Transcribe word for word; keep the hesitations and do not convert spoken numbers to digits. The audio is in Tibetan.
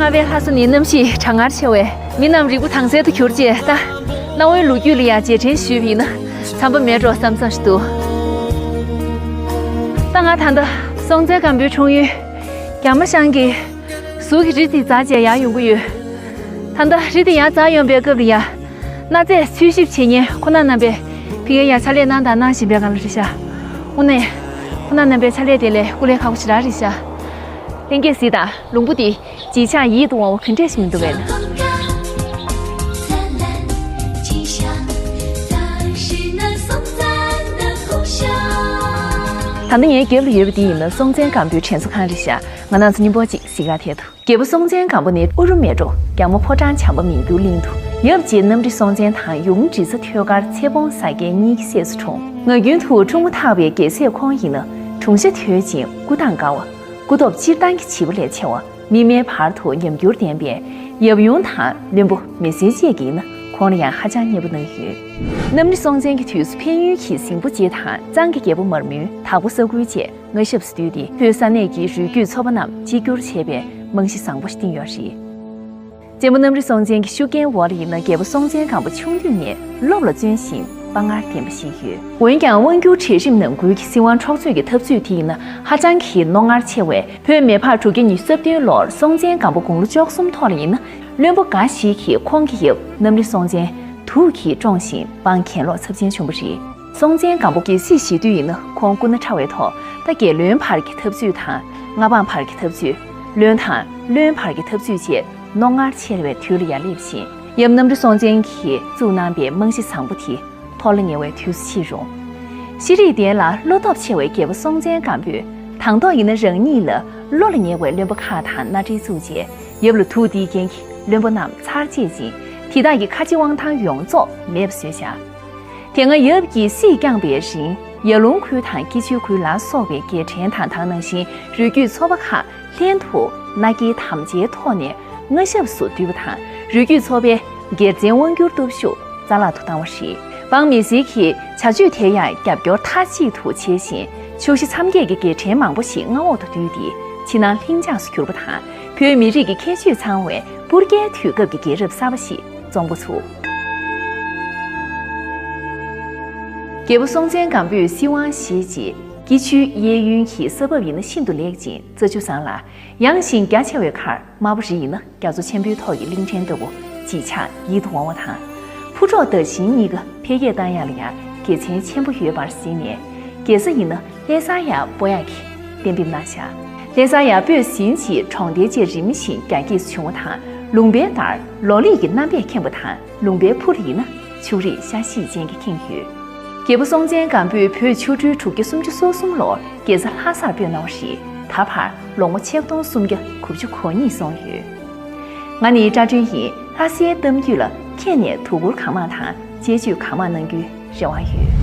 རྔ་བའི་ལྷ་ས་ནི་གནམ་གཤིས་གྲང་ངར་ཆེ་བས་མི་རྣམས་རིལ་བུ་དྭངས་གསལ་དུ་གྱུར་རྗེས། ད་གནའ་བོའི་ལོ་རྒྱུས་ལ་ཡང་རྗེས་དྲན་ཞུས་པ་ཡིན་ན་འཚམས་པ་མེད་འགྲོ་བསམ་བསམ་ཞིག་འདུག་ད་ང་ད་ལྟ་སྲོང་བཙན་སྒམ་པོའི་འཁྲུངས་ཡུལ་རྒྱ་མ་ཤང་གི་ཟུར་གྱི་རི་དེ་འཛེགས་བྱས་ཡར་ཡོང་གི་ཡོད། ད་ལྟ་རི་དེ་ཡར་འཛེགས་ཡོང་པའི་སྐབས་ལ་ཡ། གནའ་རྫས་འཚོལ་ཞིབ་བྱེད་མཁན་ཁོ་ན་རྣམ་པས་ཕ་གིར་ཡ་ཕྱག་ལས་གནང་དང་གནང་བཞིན་པའི་སྒང་ལ་རེད་ཤག་དངོས་གནས་ཁོ་ན་རྣམ་པའི་ཕྱག་ལས་དེ་ལས་སྐུ་ལས་ཁག་པོ་ཞེ་དྲག་རེད་ཤག་ལྷན་རྒྱས་གཟིགས་དང་། ལུང་པ་འདི་བརྗིད་ཆགས་ཡིད་དུ་འོང་བ་ག་འདྲས་ཤིག་མི་འདུག་པས་ན། ད་ལྟ་ངའི་རྒྱབ་ལ་ཡོད་པ་འདི་ཡིན་ན་སྲོང་བཙན་སྒམ་པོའི་དྲན་གསོ་ཁང་རེད་ཤག་ང་རང་ཚོ་སྙིང་པོ་གཅིག་གཟིགས་ག་ཐད་དུ། རྒྱལ་པོ་སྲོང་བཙན་སྒམ་པོ་ནི་ཨུ་རུ་མེ་ཏོག་རྒྱ་མོ་ཕོ་བྲང་བྱམས་པ་མིང་འདུག་གླིང་དུ་ཡབ་རྗེ་གནམ་རི་སྲོང་བཙན་དང་ཡུམ་འབྲི་ཚ་ཐོད་དཀར་ཚེ་སྤོང་བཟའ་རྒྱལ་གཉིས་ཀྱི་སྲས་སུ་འཁྲུངས། ངག་རྒྱུན་དུ་འཁྲུངས་མ་ཐག་པའི་རྒྱལ་སྲས་ཁོང་ཡིན་ན་གྲུང་ཤ་དོད་ཅིང་སྐུ་ཐང་དཀར་བ། སྐུ་སྟོབས་སྤྱིར་བཏང་གི་བྱིས་པ་ལས་ཆེ་བ། མིག་སྨན་བར་དུ་ཉམས་འགྱུར་ལྡན་པས་ཡབ་ཡུམ་དང་བློན་པོ་མི་སེར་བཅས་ཀྱིས་ཡིན་ན་ཁོང་ལ་ཡང་ཧ་ཅང་མཉེས་པོ་གནང་ཡོད། གནམ་རི་སྲོང་བཙན་གྱི་དུས་སུ་ཕན་ཡུལ་གྱི་ཟིང་པོ་རྗེ་དང་གཙང་གི་རྒྱལ་པོ་མར་མུན་དྭགས་པོ་ས་ཁུལ་བཅས་མངའ་ཞབས་སུ་བསྡུས་ཏེ་བོད་ས་གནས་ཀྱི་རུས་རྒྱུད་ཚོ་པ་རྣམས་གཅིག་གྱུར་བྱས་པའི་རྨང་གཞི་བཟང་པོ་ཞིག་བཏིང་ཡོད་རེད། གཅེན་པོ་གནམ་རི་སྲོང་བཙན་གྱི་ཤུགས་རྐྱེན་འོག་ལ་ཡིན་ན་རྒྱལ་པོ་སྲོང་བཙན་སྒམ་པོ་ཆུང་དུས་ནས་སློབ་ལ་བརྩོན་ཞིང་དཔའ་ངར་ལྡན་པ་ཞིག་ཡོད། འོན་ཀྱང་དབང་སྒྱུར་གྲལ་རིམ་ནང་ཁུལ་གྱི་སྲིད་དབང་འཕྲོག་རྩོད་ཀྱི་འཐབ་རྩོད་དེ་ཡིན་ན་ཧ་ཅང་གི་རྣོ་ངར་ཆེ་བས། བོད་མེ་ཕག་དྲུག་བརྒྱ་ཉི་ཤུ་རྩ་བདུན་ལོར་སྲོང་བཙན་སྒམ་པོ་དགུང་ལོ་བཅུ་གསུམ་ཐོག་ལ་ཡིན་ན་བློན་པོ་འགའ་ཞིག་གིས་ཁོང་གི་ཡབ་གནམ་རི་སྲོང་བཙན་དུག་གིས་བཀྲོངས་ཤིང་འབངས་གྱེན་ལོག་ཚབས་ཆེན་བྱུང་བ་རེད། སྲོང་བཙན་སྒམ་པོ་རྒྱལ་སྲིད་བཞེས་དུས་ཡིན་ན་ཁོང་སྐུ་ན་ཕྲ་བའི་ཐོག་ད་རྒྱལ་བློན་བར་གྱི་འཐབ་རྩོད་དང་མངའ་འབངས་བར་གྱི་འཐབ་རྩོད། བློན་དང་བློན་བར་གྱི་འཐབ་རྩོད་བཅས་རྣོ་ངར་ཆེ་བའི་དུས་ལ་ཡར་སླེབས་ཤིང་། ཡབ་གནམ་རི་སྲོང་བཙན་གྱིས་བཙུགས་གནང་པའི་རྨང་གཞི་བཟང་པོ་དེ་འཐོར་ལ་ཉེ་བའི་དུས་སུ་ཕྱིན་རུང་། ཤེས་རིག་ལྡན་ལ་བློ་སྟོབས་ཆེ་བའི་རྒྱལ་པོ་སྲོང་བཙན་སྒམ་པོས་དང་ཐོག་ཡིན་ན་རང་ཉིད་ལ་བློ་ལ་ཉེ་བའི་བློན་པོ་ཁག་དང་མནའ་འབྲེལ་བཙུགས་རྗེས་ཡབ་ལ་དུག་འདིའི་རྐྱེན་གྱིས་བློན་པོ་རྣམས་ཚར་བཅད་ཅིང་དེ་དག་གི་ཁ་རྗེ་དབང་ཐང་ཡོངས་རྫོགས་མེད་པ་བཟོས་བཞག་དེ་སྔ་ཡབ་ཀྱིས་སྲིད་བསྐྱངས་པའི་རིང་ཡར་ལུང་ཁུལ་དང་སྐྱིད་ཆུའི་ཁུལ་ལ་སོགས་པའི་རྒྱལ་ཕྲན་དང་དེ་ནང་བཞིན་རུས་རྒྱུད་ཚོ་པ་ཁག་ལྷན་དུ་མནའ་སྐྱེལ་དམ་བཅའི་ཐོག་ནས་མངའ་ཞབས་སུ་བསྡུས་པ་དང་རུས་རྒྱུད་ཚོ་པའི་སྒེར་འཛིན་དབང་སྒྱུར་སྟོབས་ཤུགས་རྩ་བརླག་ཏུ་བཏང་བ་རེད། འབངས་མི་སེར་གྱི་བྱ་སྤྱོད་དེར་ཡང་རྒྱབ་སྐྱོར་མཐའ་གཅིག་ཏུ་བྱས་ཤིང་ཕྱོགས་བཞི་མཚམས་བརྒྱད་ཀྱི་རྒྱལ་ཕྲན་མང་པོ་ཞིག་མངའ་འོག་ཏུ་བསྡུས་ཏེ་ཕྱི་ནང་ལྷིང་འཇགས་སུ་གྱུར་པ་དང་བོད་མི་རིགས་ཀྱི་ཁྱད་ཆོས་ཚང་བའི་སྤུར་རྒྱལ་དུས་སྐབས་ཀྱི་རྒྱལ་རབས་གསར་པ་ཞིག་རྩོམ་འགོ་ཚུགས། རྒྱལ་པོ་སྲོང་བཙན་སྒམ་པོས་སྲིད་དབང་བཞེས་རྗེས་སྐྱིད་ཆུའི་གཡས་གཡོན་གྱི་ས་བབ་ཡིན་ན་ཤིན་ཏུ་ལེགས་ཤིང་རྩྭ་ཆུ་བཟང་ལ། ཡངས་ཤིང་རྒྱ་ཆེ་བའི་ཁར་དམར་པོ་རི་ཡིན་ན་རྒྱ་མཚོ་ཆེན་པོའི་ཐོག་གི་གླིང་ཕྲན་ལྟ་བུ་བརྗིད་ཆགས་ཡིད་དུ་འོང་བ་དང་། ཕུ་ཁྲོག་དར་ཤིང་གཉིས་ཀ་འཕེལ་རྒྱས་བཏང་ཡག་ལ་ཡང་དགེ་མཚན་ཆེན་པོ་ཡོད་པར་གཟིགས་ནས་རྒྱལ་ས་ཡིན་ན་ལྷ་ས་ཡར་སྤོ་ཡག་གི་གཏན་འབེབས་གནང་བཞག་ལྷ་ས་ཡར་སྤོས་ཟིན་རྗེས་གྲོང་རྡལ་བཅས་རིམ་བཞིན་རྒྱ་སྐྱེད་བྱུང་བ་དང་ལུང་པའི་ལྟར་ལོ་ལེགས་ཀྱི་རྣམ་པས་ཁེངས་པ་དང་ལུང་པའི་ཕུ་ལ་ཡིན་ན་ཕྱུགས་རིགས་ཤ་ཤེད་ཅན་གྱིས་ཁེངས་ཡོད། རྒྱལ་པོ་སྲོང་བཙན་སྒམ་པོས་བོད་ཆོ་འཕྲུལ་དྲུག་བརྒྱ་སུམ་ཅུ་སོ་གསུམ་ལོར་རྒྱལ་ས་ལྷ་སར་སྤོས་གནང་བ་རེད། ད་བར་ལོ་ངོ་ཆིག་སྟོང་སུམ་བརྒྱ་དགུ་བཅུ་གོ་གཉིས་སོང་ཡོད། ང་ནི་སྐྲ་སྒྲོན་ཡིན། ལྷ་སའི་གཏམ་རྒྱུད་ལ་ཁྱེད་ནས་དོ་ཁུར་གང་མང་དང་དཔྱད་བརྗོད་གང་མང་གནང་རྒྱུའི་རེ་བ་ཡོད།